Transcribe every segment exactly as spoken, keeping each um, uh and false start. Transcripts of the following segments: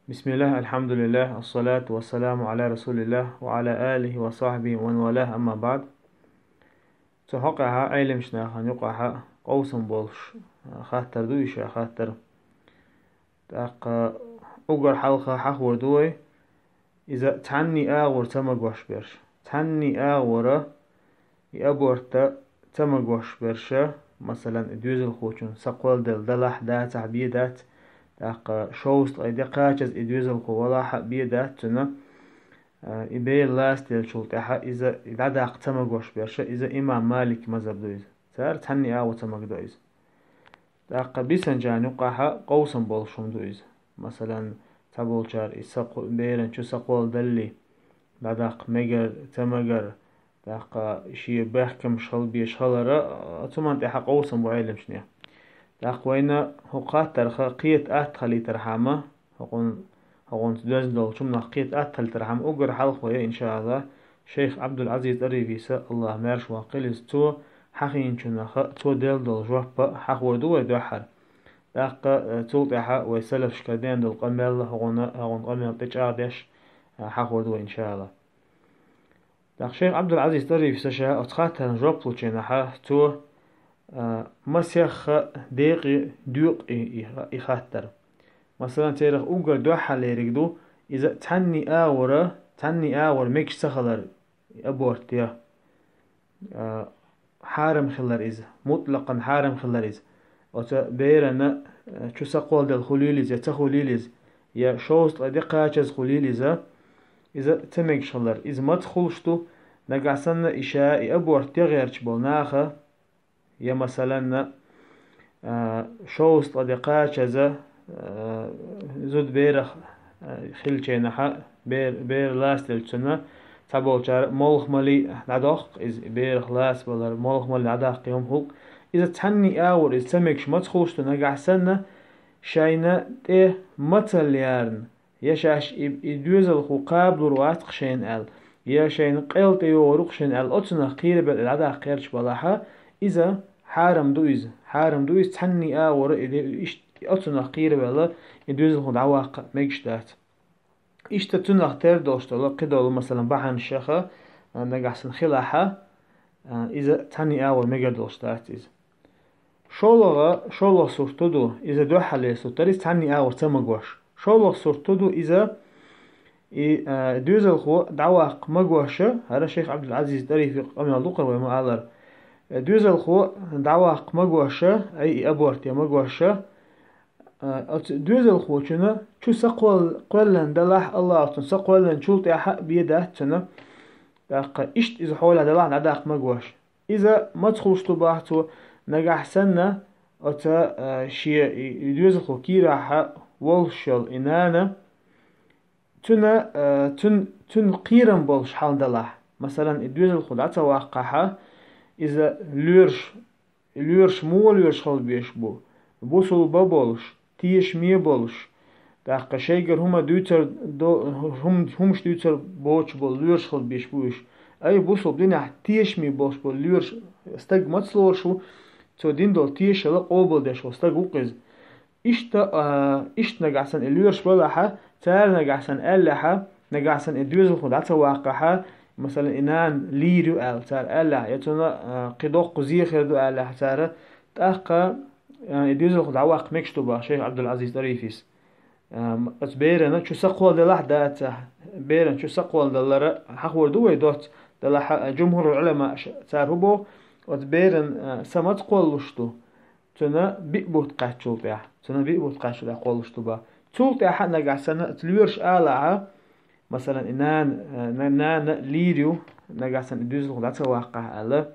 بسم الله، الحمد لله، الصلاة والسلام على رسول الله وعلى آله وصحبه ومن والاه، أما بعد. Цу хьокъехьа Ӏелимчу нахана юкъахьа къовсам болуш хаттар ду, иша хаттар. ТӀаккха уггар хьалха хьахор ду вай, иза цхьанний агӀор ца магош берш. Цхьанний агӀора и аборта ца магош берша, масалан, и доьзалхочун сакхолладелла далахь, дацахь, бен дац, тӀаккха шовзткъе де кхачаза и доьзалхо валахьа, бен дац цуьнан, а, и бер ласта деллачул тӀаьхьа иза и дӀадаккха ца магош берша, иза имам Малик мазхаб ду иза. Цара цхьанний агӀо ца магадо иза. ТӀаккха бисанчарна юкъахьа къовсам болуш хӀума ду иза. Масалан, цхьаболчара и сакху-, беран чу сакхолладалли, дӀадаккха мегар, ца магар, тӀаккха шен бехкамаш хила безаш хилара, а, цу хӀуманна тӀехьа къовсам бу Ӏелимчунех. ТӀаккха вайна хӀокху хаттарха кхета атта хилийтархьама, хӀокхун-, хӀокхунца доьзна долчу хӀуманах кхета атта хилийтархьама, уггар хьалха вай, иншаалла, шайх Ӏабдул-Ӏазиз ТӀарифиса, АллахӀ маьрша ваккхийла иза, цо хьахийначунах а, цо делла долу жоп а хьахор ду вай дуьххьара. ТӀаккха, э, цул тӀаьхьа вай салафашкара деана долу къамел а, хӀокхуна, хӀокхуна къамел тӀечӀагӀдеш, э, хьахор ду вай, иншаалла. ТӀаккха шайх Ӏабдул-Ӏазиз ТӀарифиса ша оцу хаттарна жоп лучийнахьа, цо, а, масех а декъе доькъу и, и, и хаттар. Масалан, церах уггар дуьххьарлериг ду, иза цхьанний агӀора, цхьанний агӀор мегаш ца хилар, и аборт я. А, хьарам хилар иза, мутлакъан хьарам хилар иза. Оцу берана, а, чу сакхолладелла хуьлийла иза, я ца хуьлийла иза, я шовзткъе де кхачаза хуьлийла иза, иза ца мегаш хилар. Иза маца хуьлуш ду, нагахь санна и ша и аборт де гӀерташ болу наха, я, масаланна, а, шовзткъе де кхачаза, а, зуда берах, а, хилчийнахьа, бер-, бер ласта делчунна, цхьаболчара молхамаллий дӀадоккху иза, и берах ласта балар, молхамаллий дӀадаккха хӀума хӀуъу. Иза цхьанний агӀор иза ца мегаш маца хуьлуш ду, нагахь санна, шайна тӀе мацалла ярна, я шаьш и, и доьзалхо кхабалур вац-кх шайна аьлла, я шайна къел тӀейогӀур ву-кх шайна аьлла, оцунах кхерабелла и дӀадаккха гӀерташ балахьа, иза хьарам ду иза. Хьарам ду иза, цхьанний агӀора и де-, иш-, оцунах кхерабелла и доьзалхо дӀаваккха мегаш дац. Иштта цунах тера долуш долу кхидолу, масалан, бахьанашха, а, нагахь санна хилахьа, а, иза цхьанний агӀор мегар долуш дац иза. ШолгӀа, шолгӀа сурт ду, иза дуьххьарлера сурт дара, иза цхьанний агӀор ца магош. ШолгӀа сурт ду, иза и, а, доьзалхо дӀаваккха магоша, хӀара шайх Ӏабдул-Ӏазиз ТӀарифи къамел ду-кх хӀара вай ма-аллара. Э, доьзалхо дӀаваккха магоша, ай и аборт я магоша, а, оцу доьзалхочунна чу сакхол-, кхоьллина далахь, АллахӀа цунна сакхоьллинчул тӀаьхьа а бен дац цунна. ТӀаккха иштта иза хьолехь далахь дӀадаккха магош. Иза маца хуьлуш ду боху цо, нагахь санна, оцу, а, шен и, и доьзалхо кийрахьа волуш йолу и нана, цуьнан, а, цуьн-, цуьнан кхерам болуш хьалдалахь. Масалан, и доьзалхо дӀа ца ваккхахьа, иза лоьраш, лоьраш муха лоьраш хила безаш бу? Бусулба болуш, тешаме болуш, тӀаккха шайгара хӀума дуьйцур до-, хӀум-, хӀумаш дуьйцур боцуш болу лоьраш хила безаш бу уьш. Ай, бусулба динехь тешаме болуш болу лоьраш стаг маца лоруш ву, цо дина долу тешалла къобалдеш волу стаг ву-кх иза. Иштта, а, иштта нагахь санна и лоьраш балахьа, цара нагахь санна аьллехьа, нагахь санна и доьзалхо дӀа ца ваккхахьа, масалан, и нана лийр ю аьлла цара аьллехьа, я цунна, а, кхин доккха зе хир ду аьллехьа цара, тӀаккха, а, и доьзалхо дӀаваккха мегаш ду боху шайх Ӏабдул-Ӏазиз ТӀарифис. А, м-, оцу берана чу сакхолладелахь а дацахь, берана чу сакхолладалара хьахор ду вай доцца, далахьа, а, жумхӀурул Ӏуламаъ ш-, цара хӀун боху, оцу берана, а, са маца кхоллуш ду? Цуьнан биъ бутт кхаьччул тӀаьхьа. Цуьнан биъ бутт кхаьччул тӀаьхьа кхоллуш ду боху. Цул тӀаьхьа нагахь санна оцу лоьраш алахьа, масалан, и нана, а, на-, нана лийр ю, нагахь санна и доьзалхо дӀа ца ваккхахьа аьлла.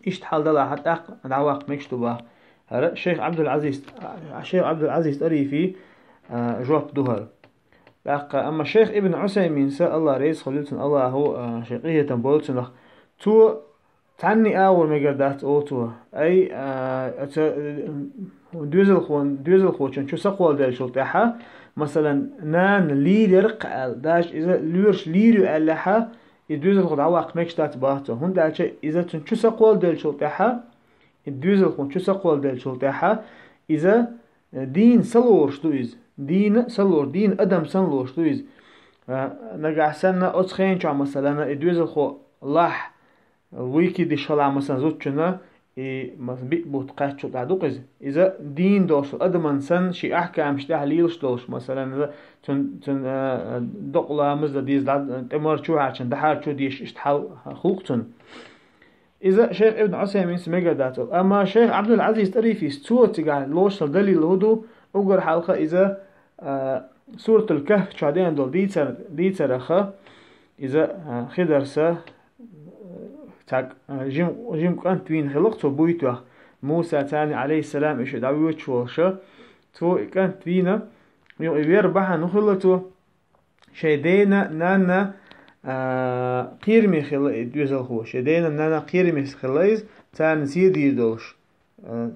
Иштта хьалдалахьа тӀаккха дӀаваккха мегаш ду боху. ХӀара шайх Ӏабдул-Ӏазиз, а, шайх Ӏабдул-Ӏазиз ТӀарифи, а, жоп ду хӀара. ТӀаккха, амма шайх Ибн Ӏусайминса, АллахӀ реза хуьлийла цунна, АллахӀа, а, шен къинхетам бойла цунах, цо цхьанний агӀор мегар дац олу цо. Ай, а, оцу, э, доьзалхон-, доьзалхочун чу сакхолладеллачул тӀаьхьа, масалан, нана лийр яра-кх аьлла, даже иза лоьраш лийр ю аьллехьа, и доьзалхо дӀаваккха мегаш дац боху цо. ХӀунда аьлча иза цуьнан чу сакхолладеллачул тӀаьхьа, и доьзалхо чу сакхолладеллачул тӀаьхьа, иза дийна са лоруш ду иза. Дийна а са лоруш, дийна адам санна лоруш ду иза. А, нагахь санна оцу хенчохь, масалана, и доьзалхо лахь, вуйкидиш хала, масалан, зудчунна, и, мас-, биъ бутт кхаччалц тӀехь ду-кх иза. Иза дийна долуш адаман санна, шен ахкамаш тӀехь лелаш долуш, масалан, иза цун, цун, а, докъа ламаз дан деза, дӀа-, тӀе марчу хьарчан, дӀахьарчу дезаш, иштта хьал хуьлу-кх цунна. Иза шайх Ибн Ӏусайминс мегар дац аьлла. Амма шайх Ӏабдул-Ӏазиз ТӀарифис цо цигахь лоцуш далил хӀун ду, уггар хьалха иза, а, Суратул Кахф чохь деана долу дийцар-, дийцараха, иза, а, Хидарса, а, цхьа, а, жим-, жима кӀант вийна хилла-кх цо буьйтош. Муса царна, Ӏалайхиссалам, и шу дӀавоьдуш волуша, цо и кӀант вийна, юха и вер бахьана хӀун хилла цо? Шайн дена, нанна, а, кхераме хилла и доьзалхо. Шайн дена, нанна кхераме хилла иза, царна зен дийр долуш. А,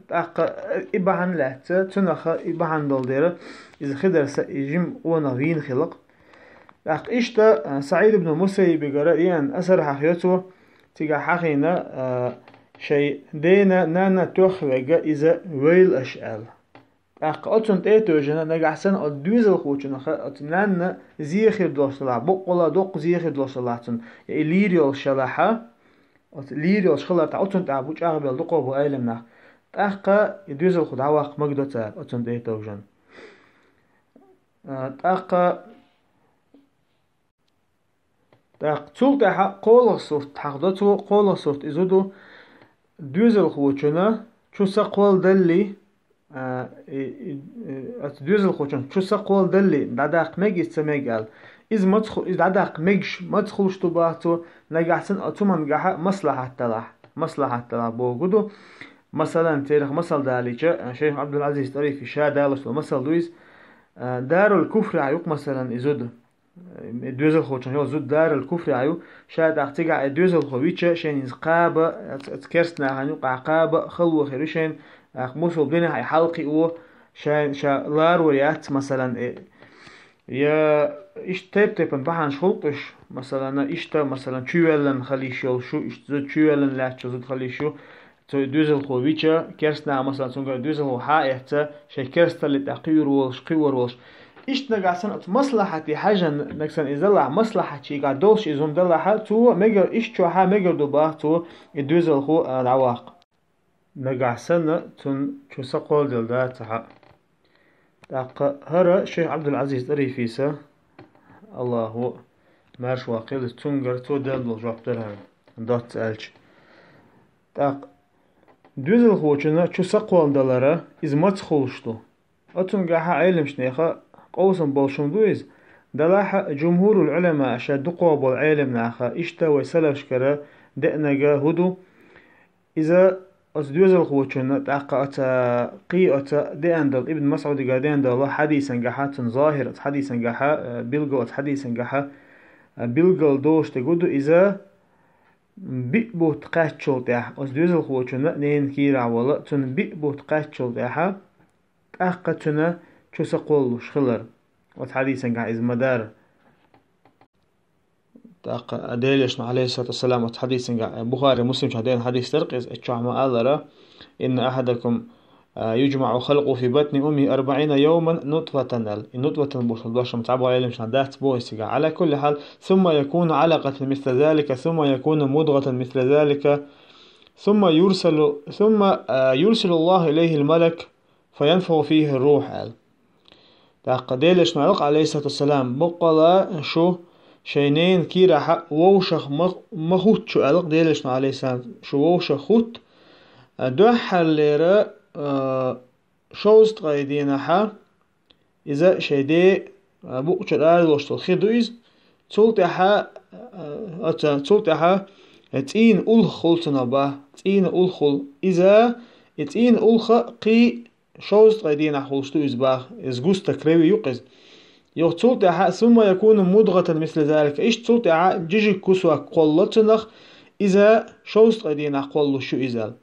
тӀаккха и бахьана лаьцна, цунаха и бахьана долу дера, иза Хидарса и жима къонах вийна хилла-кх. ТӀаккха иштта, а, СаӀид ибн Мусаййибигара еана асар хьахайо цо, цигахь хьахийна, а, шайн дена, нанна тоьхна верг иза войла аша аьлла. ТӀаккха оцунна тӀе а тевжина, нагахь санна оцу доьзалхочунах оцу нанна зен хир долуш делахь, баккъалла доккха зен хир долуш делахь цунна, я и лийр йолуш елахь, оцу лийр йолуш хилар тӀехь оцунна тӀехь бу чӀагӀбелла дукхах бу Ӏеламнах. ТӀаккха и доьзалхо дӀаваккха магадо цара, оцунна тӀе а тевжина. А, тӀаккха ТӀаккха цул тӀаьхьа кхоалгӀа сурт хьахдо цо, кхоалгӀа сурт иза ду, доьзалхочунна чу са кхолладаллалц, а, и, и, и, оцу доьзалхочунна чу са кхолладаллалц дӀадаккха мега иза, ца мега аьлла. Иза маца ху-, иза дӀадаккха мегаш маца хуьлуш ду боху цо, нагахь санна оцу хӀуманна гахь маслахьат далахь, маслахьат далахь бохург ду. Масалан, церах масал далийча, шайх Ӏабдул-Ӏазиз ТӀарифи ша далош долу масал ду иза, а, дарул куфрехь ю-кх, масалан, и зуда. Э, доьзалхочун йолу зуда дарул куфрехь ю, ша тӀаккха цигахь и доьзалхо вича, шайна иза кхаба, оцу, оцу керста нахана юкъахь кхаба, хало хир ю шайна, тӀаккха бусалба динехь и хьалакхио, шайн, ша ларо яц, масалан, э, я иштта тайп-тайпана бахьанаш хуьлу-кх уьш, масалан, иштта, масалан, чувоьллина хила йиш йолуш ю, иштта зуда чувоьллина лаьтташ зуда хила йиш ю, цо и доьзалхо вича, керста наха, масалан, цуьнгара и доьзалхо хьа а эцна, шайн керсталле тӀехь кхуьур волуш, кхуьур волуш. Иштта нагахь санна оцу маслахьате хьаьжжина, нагахь санна иза далахь, маслахьат шегахь долуш иза хӀума далахь, цо мегар, иштта чохь а мегар ду боху цо и доьзалхо, а, дӀаваккха. Нагахь санна цунна чу са кхолладелла дац хаьа. ТӀаккха хӀара шайх Ӏабдул-Ӏазиз ТӀарифис, Аллахо марша ваккхийла, цуьнгара цо делла долу жоп дара хӀара, доцца аьлча. ТӀаккха доьзалхочунна чу са кхолладалар иза маца хуьлуш ду? Оцуьнгахь Ӏеламнехан къовсам болуш хӀума ду иза. Делахь а жумхурул Ӏулама, ша дукхах болу Ӏеламнаха, иштта вай салафашкара деанарг хӀун ду? Иза оцу доьзалхочунна тӀаккха оцу кхин оцу деана долу, Ибн МасӀудигара деана долу хьадисангахь, цуьнан захир оцу хьадисангахь, э, билггал оцу хьадисангахь, э, билггал долуш дерг хӀун ду, иза биъ бутт кхаьччул тӀаьхьа, оцу доьзалхочунна ненан кийрахь волу, цунна биъ бутт кхаьччул тӀаьхьа, тӀаккха цуьнан чу са кхоллалуш хилар. Оцу хьадисангахь иза ма-дарра. ТӀаккха Делан Элчано, Ӏалайхиссалату вассалам, оцу хьадисангахь, Бухари, Муслим чохь деана хьадис дара-кх иза, оцу чохь ма-аллара: «Инна ахьадакум, а, юджмаӀу халкъуху фи батни уммихи арбаӀина йовман нутфатан», аьлла. И нутфатан бохуш долу дош-м цхьаболу Ӏеламнаха дац боху иза цигахь. Ӏала кулли хьал, «сумма якуну Ӏалакъатан мисла залика, сумма якуну мудгъатан мисла залика, сумма юрсалу, сумма, а, юрсилу Аллаху илайхил малак, фаянфуху фихи рухь», аьлла. ТӀаккха Делан Элчано аьлла-кх, Ӏалайхиссалату вассалам, баккъалла шу шайн ненан кийрахь вовшах ма, ма хӀутту шу аьлла-кх Делан Элчано, Ӏалайхиссалам, шу вовшах хӀутту, а, дуьххьарлера, а, шовзткъе дийнахь, иза шайн ден, а, букъ чуьра арадолуш долу хи ду иза. Цул тӀаьхьа, а, оца, цул тӀаьхьа, э, цӀийнан улх хуьлу цунах боху, цӀийнан улх хуьлу. Иза, и цӀийнан улха кхин шовзткъе дийнахь хуьлуш ду иза боху, иза сгусток крови ю-кх иза. Юха цул тӀаьхьа, «сумма якуну мудгъатан мисла залика», иштта цул тӀаьхьа жижиг кусок кхоллало цунах, иза шовзткъе дийнахь кхоллалуш ю иза аьлла.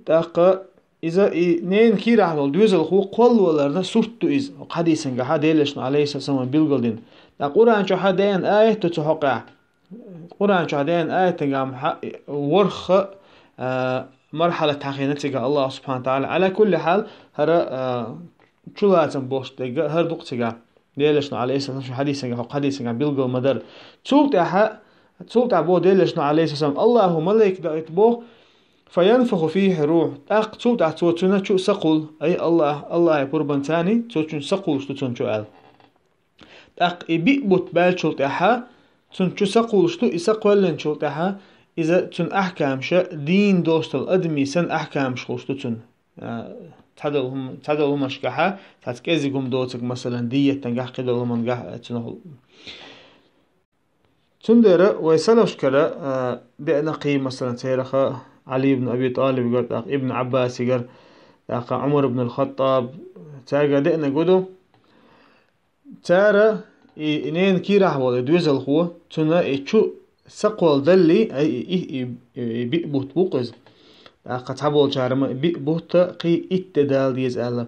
ТӀаккха иза и ненан кийрахь долу доьзалхо кхоллаваларна сурт ду иза. Хьадисангахь Делан Элчано, Ӏалайхиссалам, билгалдина. ТӀаккха Къуръан чохь деана аят ду цу хьокъехь. Къуръан чохь деана аятангахь ворхӀ, а, мархьалат хьахийна цигахь Аллах субхьана тагӀала. Ала кулли хьал, хӀара, а, чулацам болуш дерг хӀара ду-кх цигахь. Делан элчано, алейхиссалам, шен хьадисангахь, хӀокху хьадисангахь билгал ма-дарра. Цул тӀаьхьа, цул тӀаьхьа боху Делан элчано, алейхиссалам: «Аллаху малайк даита боху, фаянфаху фихи рух». ТӀаккха цул тӀаьхьа цо цунна чу сакхул, ай Аллах, Аллахьан пурбанцани цо чунна сакхулуш ду цунна чу аьлла. ТӀаккха и биъ бутт баьллачул тӀаьхьа, цунна чу сакхулуш ду, и сакхоьллинчул тӀаьхьа, иза цуьнан ахькамаша дийна долуш долу адамийн санна ахькамаш хуьлуш ду цунна. А, цхьадолу хӀума-, цхьадолу хӀуманашкахьа, цхьацца кӀеззиг хӀума доцург, масалан, диетангахь, кхидолу хӀумангахь, а, цунах. Цундела вай салафашкара, а, деана кхин, масалан, цараха Ӏали ибн Аби ТӀалибгара, тӀаккха Ибн Ӏаббасигара, тӀаккха Ӏумар ибн ал-Хаттаб, цаьргара деанарг ду. Цара и, и ненан кийрахь волу и доьзалхо, цунна и чу сакхолладалли, ай, и, и, и, и биъ бутт бу-кх иза. ТӀаккха цхьаболчара ма биъ бутт а, кхин итт де дала деза аьлла.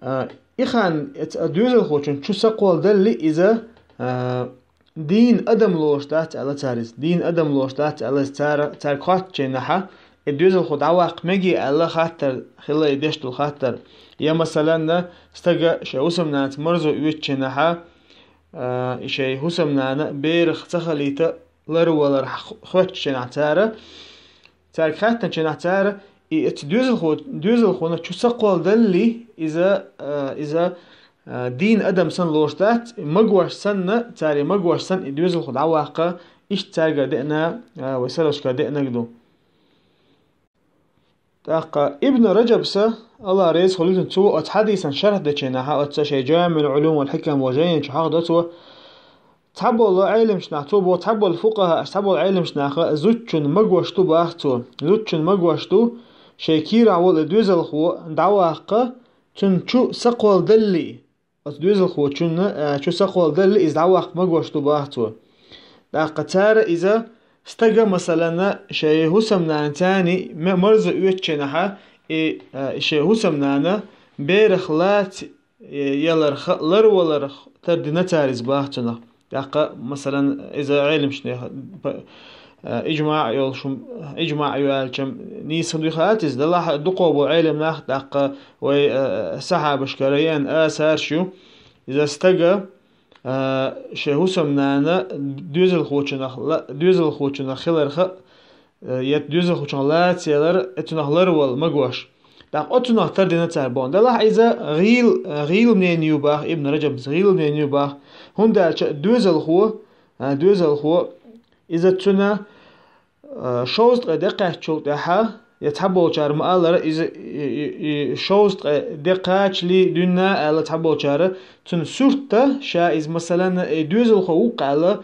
А, и хан, эц-, а, доьзалхочун чу сакхолладалли, иза, а, дийна адам лоруш дац аьлла цара иза. Дийна адам лоруш дац аьлла иза цара, цаьрга хоттучу хенахьа, и доьзалхо дӀаваккха мегий аьлла хаттар хилла, и деш долу хаттар. Я, масалан, стага шайн хӀусамнанца марзо оьцучу хенахьа, а, и шайн хӀусамнана берах ца хилийта ларвалар х-, хоьттучу хенахь цара, цаьрга хаьттинчу хенахь цара, и эцу доьзалхо-, доьзалхона чу сакхолладалли, иза, а, иза, а, дийна адам санна лоруш дац, и магош санна, цара и магош санна и доьзалхо дӀаваккха, иштта цаьргара деана, а, вай салафашкара деанарг ду. ТӀаккха Ибн Раджабса, Аллах реза хуьлийла цунна, цо оцу хьадисан шархь дечу хенахьа, оцу шайн Джамиъул Ӏулум вал Хьикам боху жайна чу хьахдо цо, цхьаболу Ӏеламчу нах, цо боху, цхьаболу фукъахааш, цхьаболу Ӏеламчу наха зудчун магош ду баха цо. Зудчун магош ду, шайн кийрахь волу и доьзалхо дӀаваккха, цунна чу сакхолладалли, оцу доьзалхочунна, а, чу сакхолладалли, иза дӀаваккха магош ду баха цо. ТӀаккха цара иза стага, масалана, шайн хӀусамнанацани ме-, марзо оьцучу хенахьа, и, а, шайн хӀусамнана берах лаца яларх, ларваларх тардина цара иза баха цунах. ТӀаккха, масалан, иза Ӏеламчу нехан па-, а, иджмаъ йолуш хӀума, иджмаъ ю аьлча, нийса хӀума ду хаьттича иза, делахь дукхо бу Ӏелам нах, тӀаккха вай, а, сахьабашкара еана асарш ю, иза стага, а, шайн хӀусамнана доьзалхочунах ла-, доьзалхочунах хиларха, а, я доьзалхочунах лаца ялар, цунах ларвала магош. ТӀаккха оцунах тардина цара боху. Делахь иза гӀийла, гӀийла мнение ю баха, Ибн Раджабс гӀийла мнение ю баха. ХӀунда аьлча доьзалхо, а, доьзалхо, иза цуьнан, а, шовзткъе де кхаьччул тӀаьхьа, я цхьаболчара ма-аллара, иза и, и, и шовзткъе де кхачале дуьйна аьлла цхьаболчара, цуьнан сурт а, ша иза, масалан, и доьзалхо ву-кх аьлла,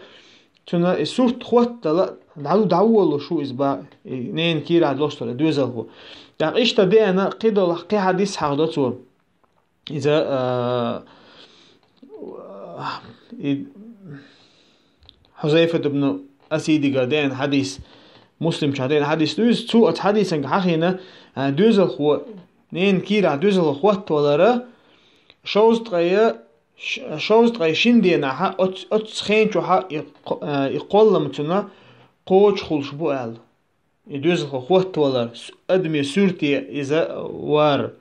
цуьнан и сурт хӀоттала дӀа-, дӀаволалуш ву иза баха, и ненан кийрахь долуш долу и доьзалхо. ТӀаккха иштта деана кхидолу кхин хьадис хьахдо цо. Иза, а, и Хьузайфат ибн Асидигара деана хьадис, Муслим чохь деана хьадис ду иза, цо оцу хьадисанга хьахийна, а, доьзалхо, ненан кийрахь доьзалхо хӀоттавалара, шовзткъе, ш-, шовзткъе шина денахьа, оц-, оццу хен чохьа и кхо-, а, и кхоллам цуьнан кхочушхуьлуш бу аьлла. И доьзалхо хӀоттавалар, с-, адамийн суьрте иза вар.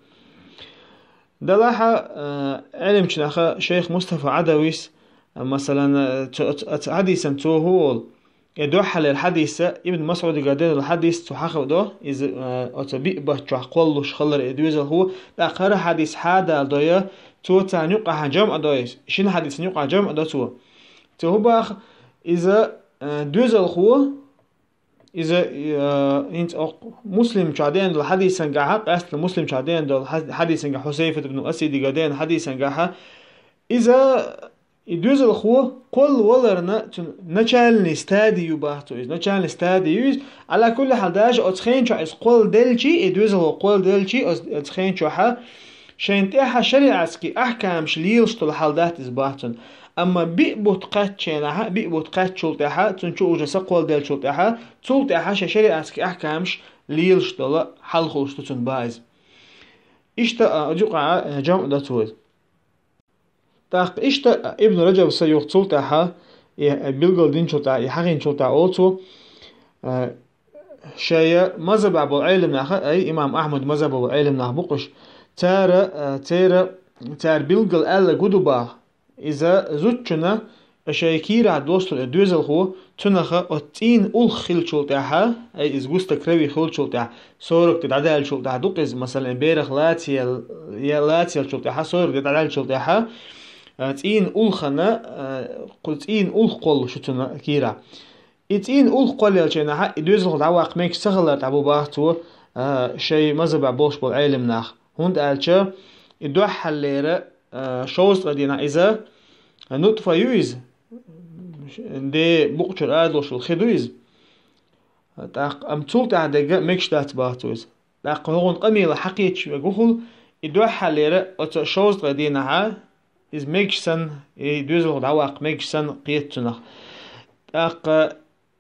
Делахь, а, Ӏеламчу наха шайх Мустафа Ӏадавис, а, масалан, а, цо, оц-, оцу хьадисан цо хӀу олу. И дуьххьалера хьадиса, Ибн Масъудигара деана долу хьадис цо хьахавдо, иза, а, оцу биъ баттахь кхоллуш хилар и доьзалхо, тӀаккха хӀара хьадис хьадала дой, цо царна юкъахь жамӀ дой, шина хьадисна юкъахь жамӀ до цо. Цо хӀу баха, иза, а, доьзалхо, иза, а, хӀинца окху Муслим чохь деана долу хьадисангахьа, къаьстина Муслим чохь деана долу хьа-, хьадисангахь, Хьусайфат ибн Асидига деана хьадисангахьа, иза и доьзалхо кхолла валарна, цуьнан начальный стадий ю баха цо иза. Начальный стадий ю иза. Ала кулли хьал, даже оцу хен чохь иза кхолла делчий, и доьзалхо кхолла делчий, оц-, оцу хен чохьа шайна тӀехьа шариатский ахькамаш лелаш долу хьал дац иза баха цуьнан. Амма биъ бутт кхаьчченахьа, биъ бутт кхаьччул тӀаьхьа, цуьнан чу уже сакхолла делчул тӀаьхьа, цул тӀаьхьа шайн шариатский ахькамаш лелаш долу хьал хуьлуш ду цуьнан баха иза. Иштта, а, юкъа, а, жамӀ до цо иза. ТӀаккха иштта Ибн Раджабса юха цул тӀаьхьа, и билгал динчул тӀаьхьа, и хьахийначул тӀаьхьа олу цо, а, шайя мазхаб болу Ӏелам наха, ай, имам Ахьмад мазхаб болу Ӏелам нах бу-кх уьш, цара, а, цера, цара билггал аьлла гу ду баха. Иза зудчунна шайн кийрахь долуш долу и доьзалхо, цунаха оцу цӀийнан уллах хиллачул тӀаьхьа, ай, иза густа крови хиллачул тӀаьхьа, сорок де дӀадаьллачул тӀаьхьа ду-кх иза, масалан, берах лаца ел-, я лаца еллачул тӀаьхьа, сорок де дӀадаьллачул тӀаьхьа, а, цӀийнан уллахана, а, кху цӀийнан уллах кхоллуш ю цуьнан кийрахь. И цӀийнан уллах кхоллаеллачу хенахь и доьзалхо дӀаваккха мегаш ца хилар тӀехь бу баха цо, а, шайн мазхабехь болуш болу Ӏелам нах. ХӀунда аьлча и дуьххьарлера, а, шовзткъа дийнахь иза нутфа ю иза, де букъ чуьра ала долуш долу хи ду иза. ТӀаккха, амма цул тӀаьхьа дерг мегаш дац баха цо иза. ТӀаккха хӀокхуьнан къамелах хьакхеташ верг ву хул, и дуьххьарлера оцу шовзткъа дийнахьа иза мегаш санна, и доьзалхо дӀаваккха мегаш санна кхета цунах. ТӀаккха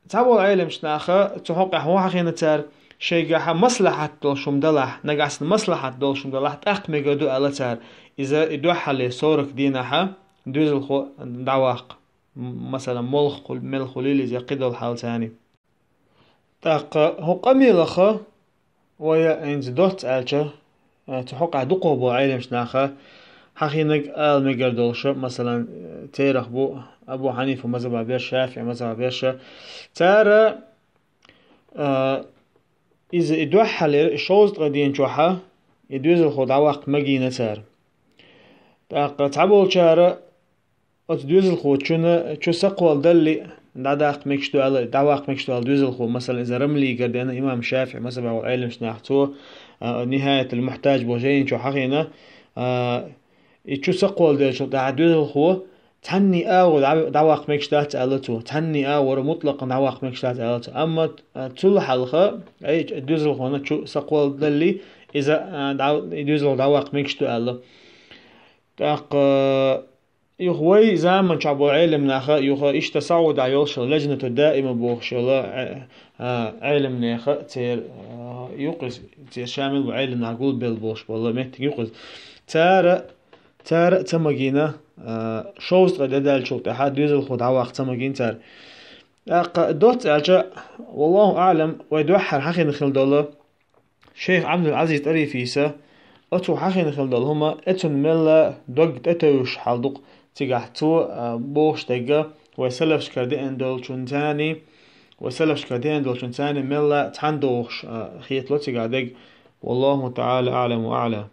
цхьаболу Ӏелам наха цу хьокъехь хӀун хьахийна цара, шайгахьа маслахьат долуш хӀума далахь, нагахь санна маслахьат долуш хӀума далахь, тӀаккха мегар ду аьлла цара, иза и дуьххьарлера сорок дийнахьа доьзалхо дӀаваккха. М-, масалан, молха хуьлу, мел хуьлийла иза, я кхидолу хьал царний. ТӀаккха хӀокху къамелаха вай хӀинца доцца аьлча, а, цу хьокъехь дукхах болу Ӏелам наха хьахийнарг ала мегар долуша, масалан, церах бу Абу Хьанифа мазхабехь берш, ШафиӀи мазхабехь берш. Цара, а, иза и дуьххьарлера и шовзткъа дийна чохьа и доьзалхо дӀаваккха магийна цара. ТӀаккха цхьаболчара оцу доьзалхочунна чу сакхолдалли, дӀадаккха мегаш ду аьлла, дӀаваккха мегаш ду аьлла доьзалхо, масалан, иза Рамлигара деана, имам ШафиӀи мазхабехь волу Ӏелам наха цо, а, Нихаятул Мухтаж боху жайни чу хьахийна, а, и чу сакхолделлачул тӀаьхьа доьзалхо цхьанний агӀор дӀа-, дӀаваккха мегаш дац аьлла цо, цхьанний агӀор мутлакъан дӀаваккха мегаш дац аьлла цо. Амма, а, цул хьалха, ай, доьзалхона чу сакхолдалли, иза, а, дӀа-, и доьзалхо дӀаваккха мегаш ду аьлла. ТӀаккха, юха вай заман чохь болу Ӏелам наха, юха иштта Саудехь йолуш йолу ладжнату даима бохуш йолу, э, э, Ӏелам неха церан, э, юкъа иза, церан шамил бу Ӏелам нах гулбелла болуш болу меттиг юкъа иза. Цара, цара а ца магийна, э, шовзткъа де даьллачул тӀаьхьа доьзалхо дӀаваккха ца магийна цара. ТӀаккха доцца аьлча, валлаху аӀлам, вай дуьххьара хьахийна хила долу, Шейх Ӏабдул-Ӏазиз ТӀарифис, оцо хьахийна хила долу хӀума, оцунна мелла дог тӀетевжаш хьал ду-кх цигахь цо, а, бохуш дерг, вай салафашкара деана долчун царний, вай салафашкара деана долчун царний мелла цхьаьна догӀуш, а, хетало цигахь дерг. Валлаху таӀала аӀлам ва аӀла.